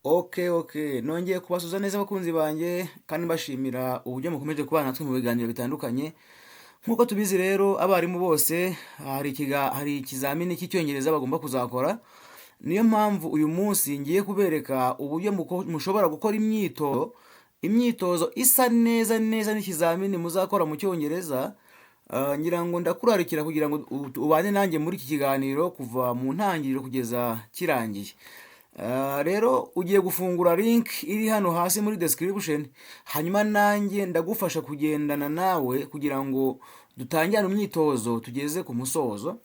Okay. Nongeye kubasuhuza neza abakunzi banjye kandi mbashimira uburyo mukomeje kubana natwe mu biganiro bitandukanye. Nk'uko tubizi rero, abarimu bose hari ikizamini cy'Icyongereza bagomba kuzakora. Niyo mpamvu uyu munsi ngiye kubereka uburyo mushobora gukora imyitozo isa neza neza n'ikizamini muzakora mu Cyongereza. Ngira ngo ndakurarikira kugira ngo ubane nanjye muri iki kiganiro kuva mu ntangiriro kugeza kirangiye. Rero ugiye gufungura link iri hano hasi muri description, hanyuma nanjye ndagufasha kugendana nawe kugira ngo dutangirane imyitozo tugeze ku musozo.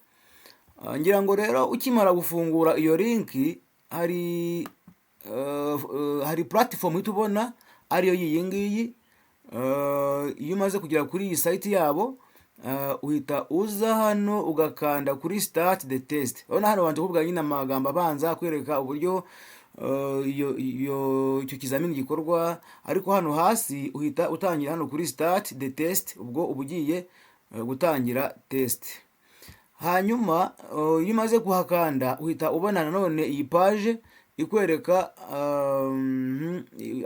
Ngira ngo rero ukimara gufungura iyo link hari platform uhita ubona ariyo y'iyi ngiyi. Iyo umaze kugera kuri iyi site yabo, uhita uza hano ugakanda kuri start the test. Urabona hano banza kuvuga nyine amagambo abanza kwereka uburyo icyo kizamini gikorwa, ariko hano hasi uhita utangira hano kuri start the test, ubwo uba ugiye gutangira test. Hanyuma iyo umaze kuhakanda uhita ubona nanone iyi page ikwereka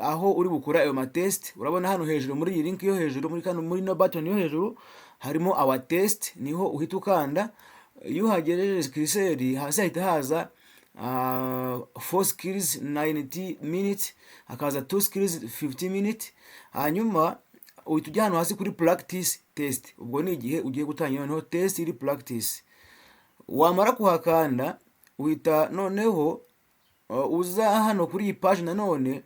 aho uri bukure ayo matest. Urabona hano hejuru muri iyi link yo hejuru, muri kano, muri no button yo hejuru harimo our test, niho uhita ukanda. Iyo uhagejeje curseur hasi hahita haza 4 skills 90 minutes, hakaza 2 skills 50 minutes. Hanyuma uhita ujya hano hasi kuri practice test, ubwo ni igihe ugiye gutangira noneho test iri practice. Wamara kuhakanda uhita noneho uza hano kuri iyi page nanone,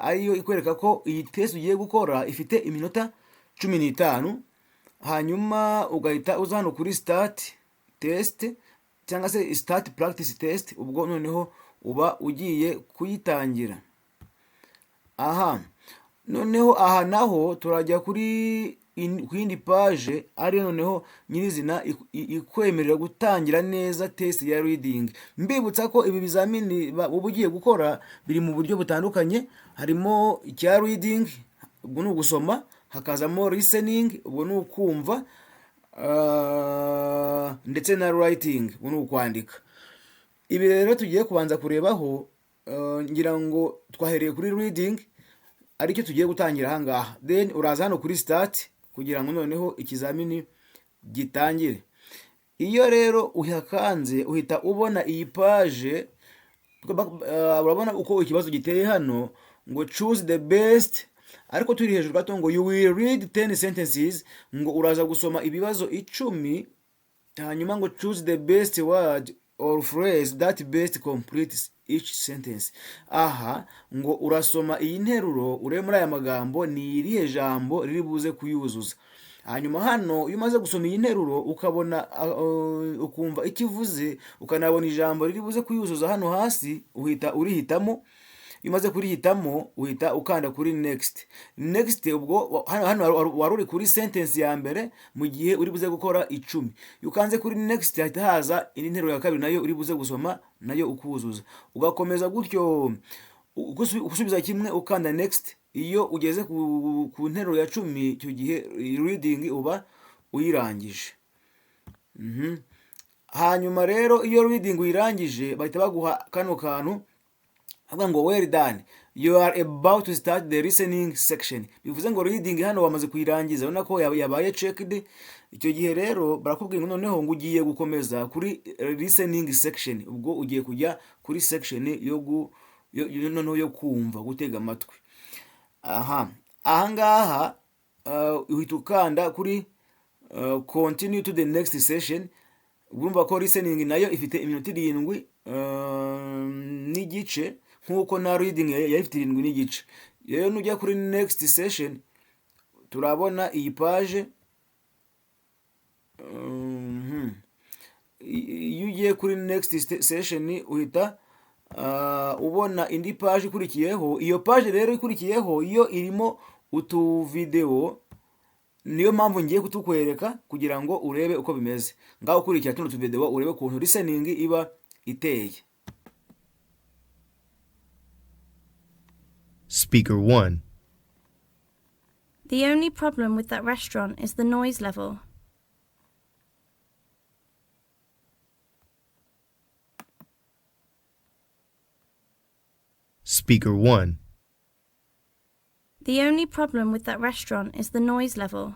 ariyo ikwereka ko iyi test ugiye gukora ifite iminota 15. Hanyuma ugahita uza hano kuri start test cyangwa se start practice test, ubwo noneho uba ugiye kuyitangira. Aha noneho aha naho turajya ku yindi page, ariyo noneho nyirizina ikwemerera gutangira neza test ya reading. Mbibutsa ko ibi bizamini uba ugiye gukora biri mu buryo butandukanye. Harimo icya reading, ubwo ni ugusoma, hakazamo listening, ubwo ni ukumva, ndetse na writing, ubwo ni ukwandika. Ibi rero tugiye kubanza kurebaho, ngira ngo twahereye kuri reading, aricyo tugiye gutangira aha ngaha. Then uraza hano kuri start kugira ngo noneho ikizamini gitangire. Iyo rero uhakanze uhita ubona iyi page. Urabona uko ikibazo giteye hano ngo choose the best, ariko turi hejuru gato ngo you will read 10 sentences, ngo uraza gusoma ibibazo 10, hanyuma ngo choose the best word or phrase that best completes each sentence. Aha ngo urasoma iyi nteruro urebe muri aya magambo ni irihe jambo riri buze kuyuzuza. Hanyuma hano iyo umaze gusoma iyi nteruro ukabona, ukumva icyo ivuze, ukanabona ijambo riri buze kuyuzuza hano hasi, uhita urihitamo. Iyo umaze kurihitamo uhita ukanda kuri next. Next, ubwo hano wari uri kuri sentence ya mbere mu gihe uri buze gukora 10. Iyo ukanze kuri next hahita haza indi nteruro ya kabiri nayo uri buze gusoma, nayo ukuzuza, ugakomeza gutyo usubiza kimwe ukanda next. Iyo ugeze ku nteruro ya 10, icyo gihe reading uba uyirangije. Hanyuma rero iyo reading uyirangije bahita baguha kano kantu avuga ngo well done, you are about to start the listening section. Bivuze ngo reading hano wamaze kuyirangiza, urabona ko yabaye checked. Icyo gihe rero barakubwira ngo noneho ngo ugiye gukomeza kuri listening section, ubwo ugiye kujya kuri section yo noneho yo kumva, gutega amatwi. Aha ahangaha uhita ukanda kuri continue to the next session. Urumva ko listening nayo ifite iminota 7 n'igice, nk'uko na reading yari ifite 7 n'igice. Rero nujya kuri next session turabona iyi page. Iyo ugiye kuri next session uhita ubona indi page ikurikiyeho. Iyo page rero ikurikiyeho iyo irimo utuvideo, niyo mpamvu ngiye kutukwereka kugira ngo urebe uko bimeze. Ngaho ukurikira tuno tuvideo urebe ukuntu listening iba iteye. Speaker 1. The only problem with that restaurant is the noise level. Speaker 1. The only problem with that restaurant is the noise level.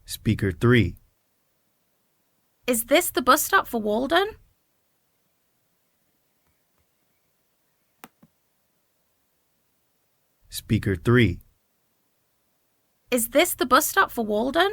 Speaker 3. Is this the bus stop for Walden? Speaker 3. Is this the bus stop for Walden?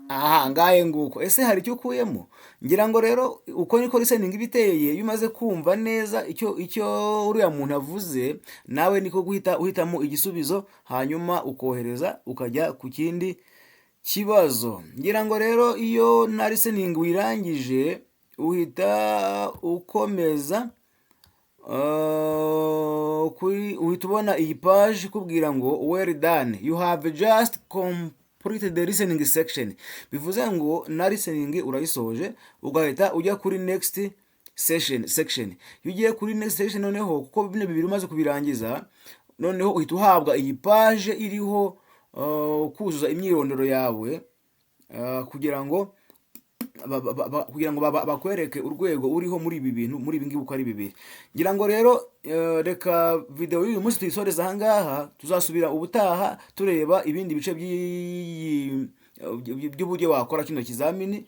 Aha ngahe nguko, ese hari icyo ukuyemo? Ngira ngo rero uko niko listening iba iteye. Iyo umaze kumva neza icyo uriya muntu avuze, nawe niko guhita uhitamo igisubizo, hanyuma ukohereza, ukajya ku kindi kibazo. Ngira ngo rero iyo na listening wirangije, uhita ukomeza uhita ubona iyi page ikubwira ngo "Well done, you have just completed the listening section." Bivuze ngo na listening urayisoje, ugahita ujya kuri next session section. Iyo ugiye kuri next section noneho, kuko bino bibiri umaze kubirangiza, noneho uhita uhabwa iyi page iriho kuzuza imyirondoro yawe kugira ngo bakwereke urwego uriho muri ibi bintu, muri ibi ngibi uko ari bibiri. Ngira ngo rero reka video y'uyu munsi tuyisoreze aha ngaha. Tuzasubira ubutaha tureba ibindi bice by'uburyo wakora kino kizamini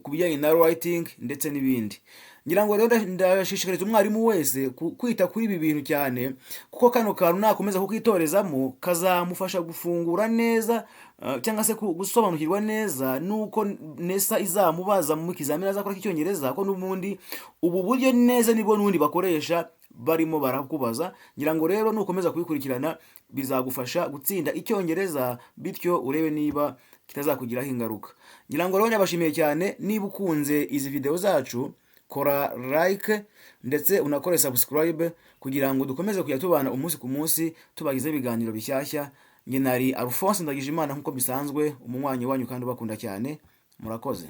ku bijyanye na writing ndetse n'ibindi. Ngira ngo rero ndashishikariza umwarimu wese kwita kuri ibi bintu cyane, kuko kano kantu nakomeza kukitorezamo kazamufasha gufungura neza cyangwa se gusobanukirwa neza nuko NESA izamubaza mu kizamini azakora cy'icyongereza, ko n'ubundi ubu buryo neza nibwo n'ubundi bakoresha barimo barakubaza. Ngira ngo rero nukomeza kubikurikirana bizagufasha gutsinda icyongereza, bityo urebe niba kitazakugiraho ingaruka. Ngira ngo rero ndabashimiye cyane. Niba ukunze izi video zacu, kora like ndetse unakore subscribe kugira ngo dukomeze kujya tubana umunsi ku munsi, tubagizeho ibiganiro bishyashya. Njye nari Alphonse Ndagijimana, nk'uko bisanzwe, umunywanyi wanyu kandi ubakunda cyane. Murakoze.